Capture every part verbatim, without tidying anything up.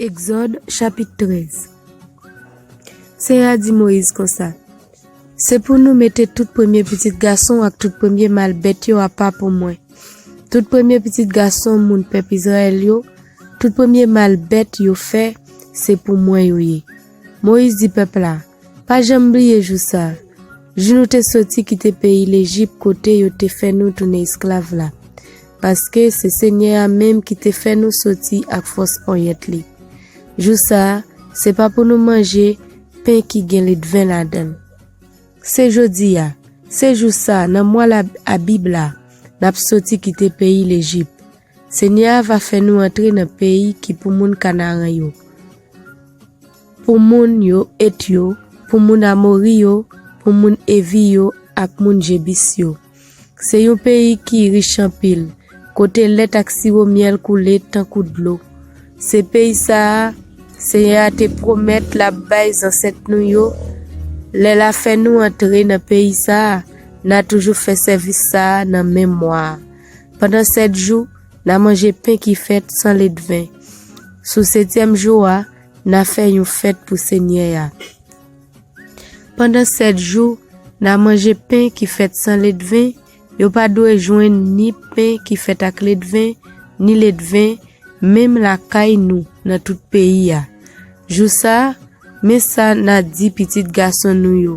Egzòd, chapit trèz. Senyè a di Moyiz konsa: Se pou nou mete tout premye pitit gason ak tout premye mal bèt yo apa pou mwen. Tout premye pitit gason moun pèp Izrayèl yo, tout premye mal bèt yo fè, se pou mwen yo ye. Moyiz di pèp la: Pa janm bliye jou sa a, jou nou te soti kite peyi Lejip kote yo te fè nou tounen esklav la, paske se Senyè a menm ki te fè nou soti ak fòs ponyèt li. Jou sa a, se pa pou nou manje pen ki gen ledven ladan l. Se jodi a, se jou sa a, nan mwa la Abib la, n ap soti kite peyi Lejip. Senyè a va fè nou antre nan peyi ki pou moun Kanaran yo, pou moun yo, Et yo, pou moun Amori yo, pou moun Evi yo ak moun Jebis yo. Se yon peyi ki rich anpil, kote lèt ak siwo myèl koule tankou dlo. Se peyi sa a Senyè a te pwomèt l ap bay zansèt nou yo. Lè l a fè nou antre nan peyi sa a, n a toujou fè sèvis sa a nan menm mwa a. Pandan sèt jou, n a manje pen ki fèt san ledven. Sou setyèm jou a, n a fè yon fèt pou Senyè a. Pandan sèt jou, n a manje pen ki fèt san ledven. Yo pa dwe jwenn ni pen ki fèt ak ledven, ni ledven, menm lakay nou, nan tout peyi a. Jou sa a, men sa n a di pitit gason nou yo: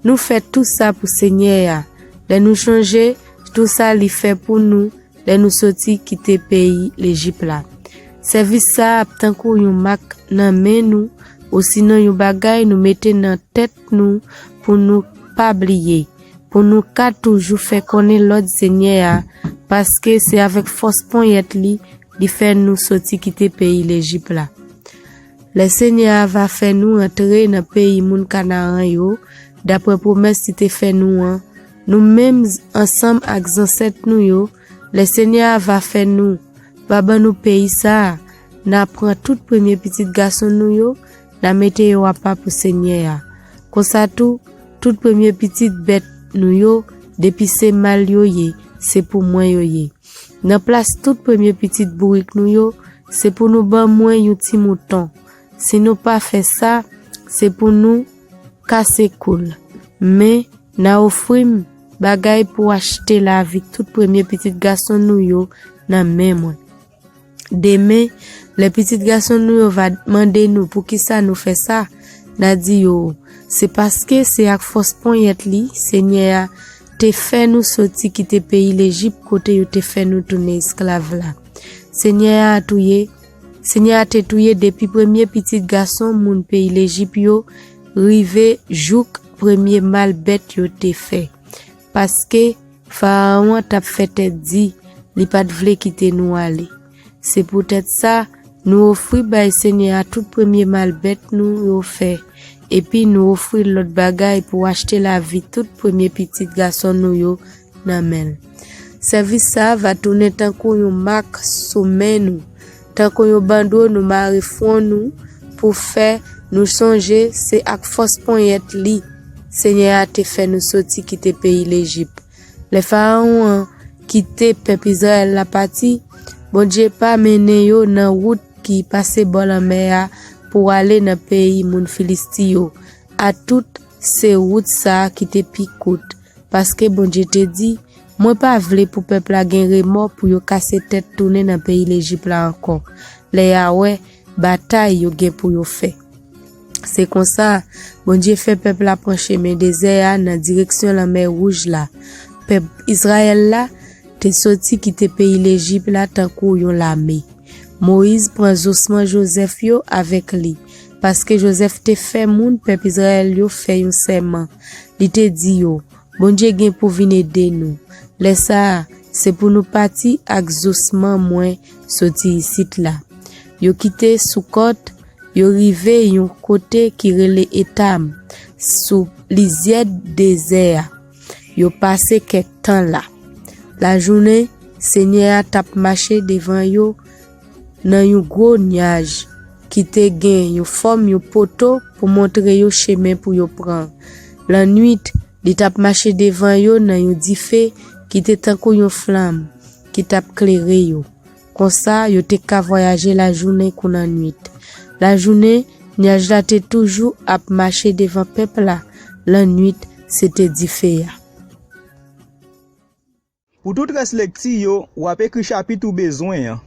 Nou fè tou sa pou Senyè a, lè nou chonje tou sa li fè pou nou lè nou soti kite peyi Lejip la. Sèvis sa a ap tankou yon mak nan men nou, osinon yon bagay nou mete nan tèt nou pou nou pa bliye, pou nou ka toujou fè konnen lòd Senyè a, paske se avèk fòs ponyèt li li fè nou soti kite peyi Lejip la. Lè Senyè a va fè nou antre nan peyi moun Kanaran yo, dapre pwomès li te fè nou an, nou menm ansanm ak zansèt nou yo, lè Senyè a va fè nou, va ban nou peyi sa a, n a pran tout premye pitit gason nou yo, n a mete yo apa pou Senyè a. Konsa tou, tout premye pitit bèt nou yo, depi se mal yo ye, se pou mwen yo ye. Nan plas tout premye pitit bourik nou yo, se pou nou ban mwen yon ti mouton. Si nou pa fè sa, se pou nou kase kou l. Men, n a ofri m bagay pou achte lavi tout premye pitit gason nou yo nan men mwen. Demen, lè pitit gason nou yo va mande nou poukisa nou fè sa, n a di yo, se paske se ak fòs ponyèt li, Senyè a te fè nou soti kite peyi Lejip kote yo te fè nou tounen esklav la. Senyè a touye, Senyè a te touye depi premye pitit gason moun peyi Lejip yo rive jouk premye mal bèt yo te fè. Paske Farawon an t ap fè tèt di, li pa t vle kite nou ale. Se poutèt sa, nou ofri bay Senyè a tout premye mal bèt nou yo fè, epi nou ofri l lòt bagay pou achte lavi tout premye pitit gason nou yo nan men l. Sèvis sa a va tounen tankou yon mak sou men nou, tankou yon bando nou mare fwon nou, pou fè nou sonje se ak fòs ponyèt li Senyè a te fè nou soti kite peyi Lejip. Lè Farawon an kite pèp Izrayèl la pati, Bondye pa mennen yo nan wout ki pase bò lanmè a pou ale nan peyi moun Filisti yo. A tout, se wout sa a ki te pi kout, paske Bondye te di, Mwen pa vle pou pèp la gen remò pou yo kase tèt tounen nan peyi Lejip la ankò, lè y a wè batay yo gen pou yo fè. Se konsa, Bondye fè pèp la pran chemen dezè a nan direksyon lanmè Wouj la. Pèp Izrayèl la te soti kite peyi Lejip la tankou yon lame. Moyiz pran zosman Jozèf yo avèk li, paske Jozèf te fè moun pèp Izrayèl yo fè yon sèman. Li te di yo, Bondye gen pou vin ede nou. Lè sa a, se pou nou pati ak zosman mwen soti isit la. Yo kite Soukòt, yo rive yon kote ki rele Etam, sou lizyè dezè a. Yo pase kèk tan la. Lajounen, Senyè a t ap mache devan yo nan yon gwo nyaj ki te gen yon fòm yon poto pou montre yo chemen pou yo pran. Lannwit, li t ap mache devan yo nan yon dife ki te tankou yon flanm ki t ap klere yo. Konsa, yo te ka vwayaje lajounen kou lannwit. Lajounen, nyaj la te toujou ap mache devan pèp la. Lannwit, se te dife a. Pou tout rès lekti yo, w ap ekri chapit ou bezwen an,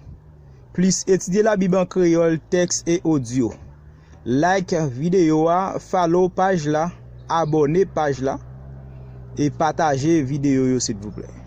plis etidye Labib an kreyòl, tèks e odyo. Like videyo a, follow paj la, abòne paj la, e pataje videyo yo, silvouplè.